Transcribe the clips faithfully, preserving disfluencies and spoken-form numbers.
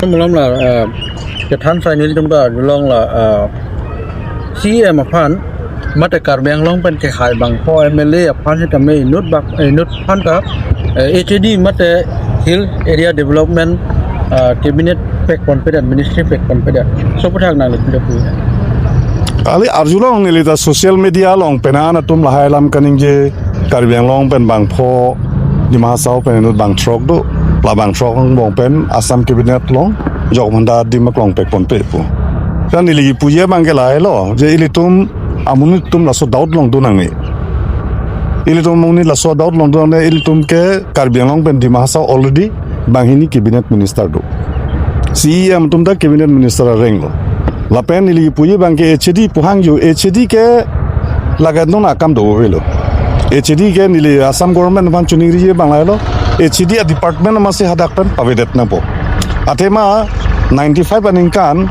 Malom la, eh, kethan sai nelitum ta arjulong la, eh, C E M aphan mate Karbi Anglong pen kehai bangpho M L A aphan sitame inut bak, eh, inut aphan ta, eh, H A D mate Hill Area Development, eh, Cabinet pekponpedet, Ministry pekponpedet. So aputhak nangli pilo pu. Kali arjulong neli ta social media along penang atum lahai alam kaningje Karbi Anglong pen bangpho Dima Hasao pen inut bangthrok do. La bangthrok angbong pen Assam Cabinet along jok manda dim aklong pekponpe pu. Kan neli kipuji abangke lahelo, je ilitum amonit atum laso doubt along do nangne. Ilitum amonit laso doubt along do nangne, ilitum ke Karbi Anglong pen Dima Hasao already banghini Cabinet Minister do. C E M atum ta Cabinet Minister areng lo. Lapen neli kipuji abangke H A D puhang jo, H A D ke laga non akam do avelo. H A D ke neli Assam government aphan chiningriji abang lahelo, H A D a department amatsi hadak pen pavedet nangpo. Athema ninety-five aningkan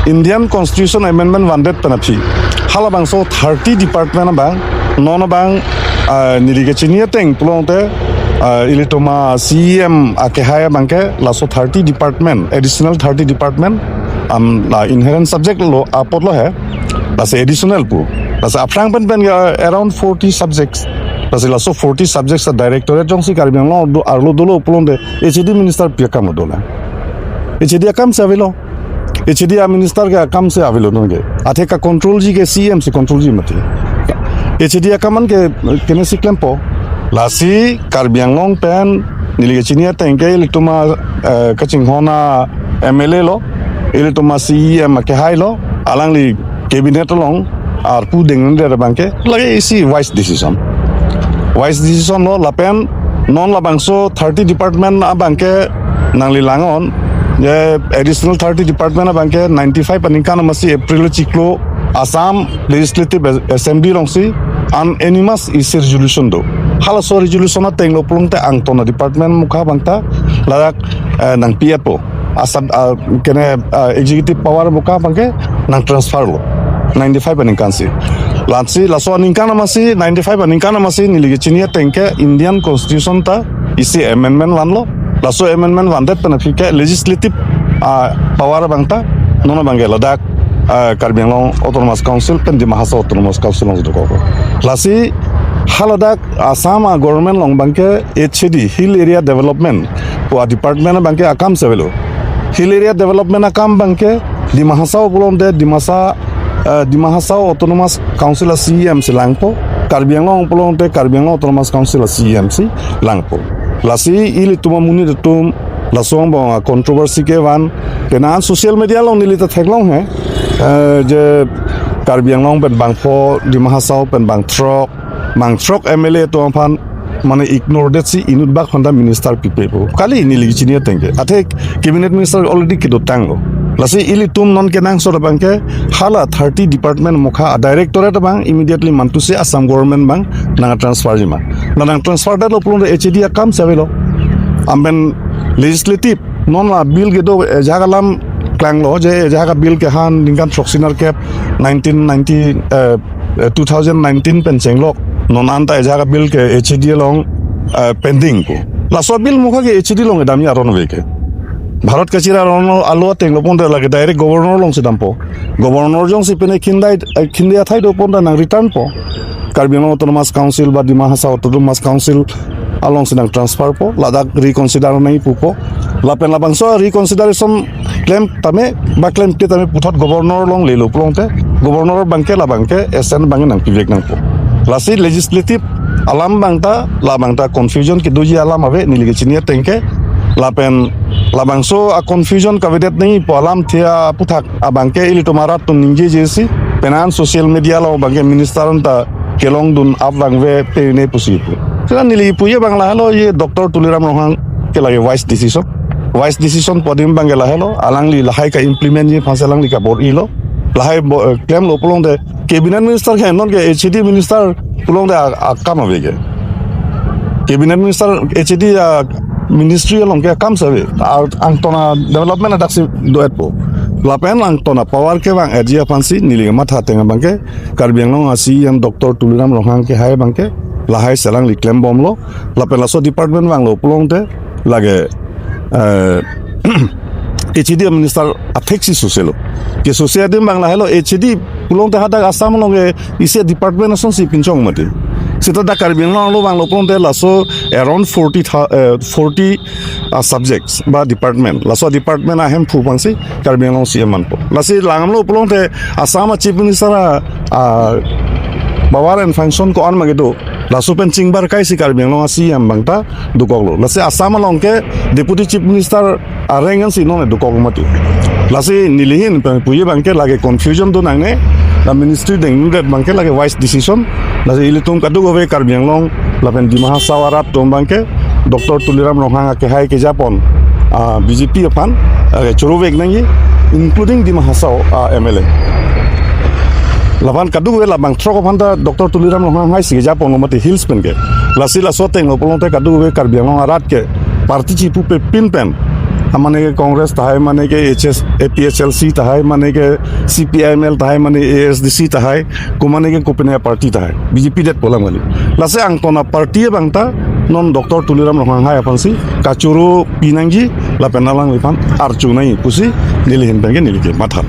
Indian Constitution Amendment vandet pen aphi halabangso thirty department abang, non abang, ah, neli kechini ateng pulote, ah, ilitum a C E M akehai abangke laso thirty department, additional thirty department, am, la inherent subject lo apotlo he, lasi additional pu. Lasi aphrang pen pen ya around forty subjects. Lasi laso forty subjects a directorate jongsi Karbi Anglong do arlo dolo pulote H A D minister pi akam dolang. H A D akam si avelo. H A D a minister ke akam si avelo nonke. Athe ka controlji ke C E M si controlji mati. H A D akam an ke kene si klempo. Lasi Karbi Anglong pen neli kechini ateng ke ilitum a, eh, kachinghon a M L A lo, ilitum a C E M akehai lo, alangli cabinet along arpu dengdunde abangke lake isi wise decision. Wise decision lo lapen non labangso thirty department abangke nangli langnon, je additional thirty department abangke ninety-five aningkan amatsi April chiklo Assam Legislative Assembly alongsi unanimous isi resolution do. Halaso resolution ateng lo pulote angton a department mukha abangta ladak, eh, nangpi-etpo. Asap, ah, kene, ah, executive power mukha abangke nang transfer lo ninety-five aningkan si. Lasi laso aningkan amatsi, ninety-five aningkan amatsi neli kechini ateng ke Indian Constitution ta isi amendment vanlo. Laso amendment vandet pen aphi ke legislative, ah, power abangta non abangke ladak, ah, Karbi Anglong Autonomous Council pen Dima Hasao Autonomous Council along dokok. Lasi haladak Assam a government along abangke H A D, Hill Area Development pu a department abangke akam si avelo. Hill Area Development akam abangke Dima Hasao pulote Dimasa, eh, Dima Hasao Autonomous Council a C E M si langpo, Karbi Anglong pulote Karbi Anglong Autonomous Council a C E M si langpo. Lasi ilitum amonit atum laso angbong a controversy kevan, penang social media along neli ta theklong he, eh, je Karbi Anglong pen bangpho, Dima Hasao pen bangthrok, bangthrok M L A atum aphan mane ignore det si inut bak aphanta minister pipe pu. Kali neli kechini ateng ke. Athe cabinet minister already kedotanglo. Lasi ilitum non kenangsot abangke hala thirty department mukha a directorate abang immediately mantu si Assam government abang nang transfer jima. Na nang transfer detlo pulote H A D akam si avelo. Amen legislative non la bill kedo, eh, ajahak alam klanglo je, eh, ajahak a bill ke han ningkan throksi nerkep nineteen ninety, eh, eh, two thousand nineteen pen chenglok. Non anta ajahak a bill ke H A D along, eh, pending pu. Laso bill mukha ke H A D along kedamji aron ave ke. Bharat kachiri aron alo ateng lo pulote lake direct governor alongsi dampo. Governor jongsi pine khindai, eh, khinde athai do pulote nang return po. Karbi Anglong Autonomous Council ba Dima Hasao Autonomous Council alongsi nang transfer po, ladak reconsider nangji pupo. Lapen labangso reconsideration klem tame ba klemkle tame puthot governor along lelo pulote, governor abangke labangke assent abangke nangpivek nangpo. Lasi legislative alam abangta, labangta confusion kedoji alam ave neli kechini ateng ke. Lapen labangso a confusion kavedet nangji pu alamthe aputhak abangke ilitum arat atum ningjeje si, penang social media along abangke minister anta kelongdun ap vangve pene pusi pu. Sila neli puji abang lahelo, ye Doctor Tuliram Ronghang ke lake wise decision. Wise decision pu adim abangke lahelo, alangli lahai ka-implement ji aphansi alangli kabor-ilo. Lahai bo, eh, klemlo pulote cabinet minister ke nonke H A D minister pulote a, akam ave ke. Cabinet minister H A D a ministry along ke akam si ave. Ar angton a development adak si do-etpo. Lapen angton a power kevang-etji aphansi neli kematha ateng abangke Karbi Anglong a C E M Doctor Tuliram Ronghang kehai abangke lahai si alangli klembomlo. Lapen laso department vanglo pulote lake, eh, H A D minister athek si soselo. Ke sose adim abang lahelo, H A D pulote hadak Assam along ke isi department asonsi pinchong mati. Seta dak Karbi Anglong along abang lo pulote laso around forty tha-, eh, forty, ah, subjects ba department. Laso department ahemphu abangsi Karbi Anglong C M manpo. Lasi langdamlo pulote Assam a Chief Minister a, ah, power and function ko-an ma kedo, laso pen chingbar kaisi Karbi Anglong a C M abang ta dokoklo. Lasi Assam along ke Deputy Chief Minister areng ansi non dokok mati. Lasi nelihin pen puji abang ke lake confusion do nangne, la ministry dengdet abang ke lake wise decision. Lasi ilitum kadokave Karbi Anglong lapen Dima Hasao arat atum abang ke Doctor Tuliram Ronghang akehai kejapon, ah, B J P aphan, ah, choro vek nangji, including Dima Hasao, ah, M L A. Lapen kadokave labang throk aphan ta Doctor Tuliram Ronghang haisi kejapon lo mati hills pen ke. Lasi laso ateng lo pulote kadokave Karbi Anglong arat ke party chipupe pin pen, amane ke Congress tahai, mane ke H S, A P H L C tahai, mane ke C P I M L tahai, mane A S D C tahai, ko mane ke kopine party tahai, B J P det pu alam kali. Lasi angton a party abang ta non Doctor Tuliram Ronghang hai aphansi kachoro pinangji lapen alangliphan arju nangji pusi nelihin pen ke neli ke matha.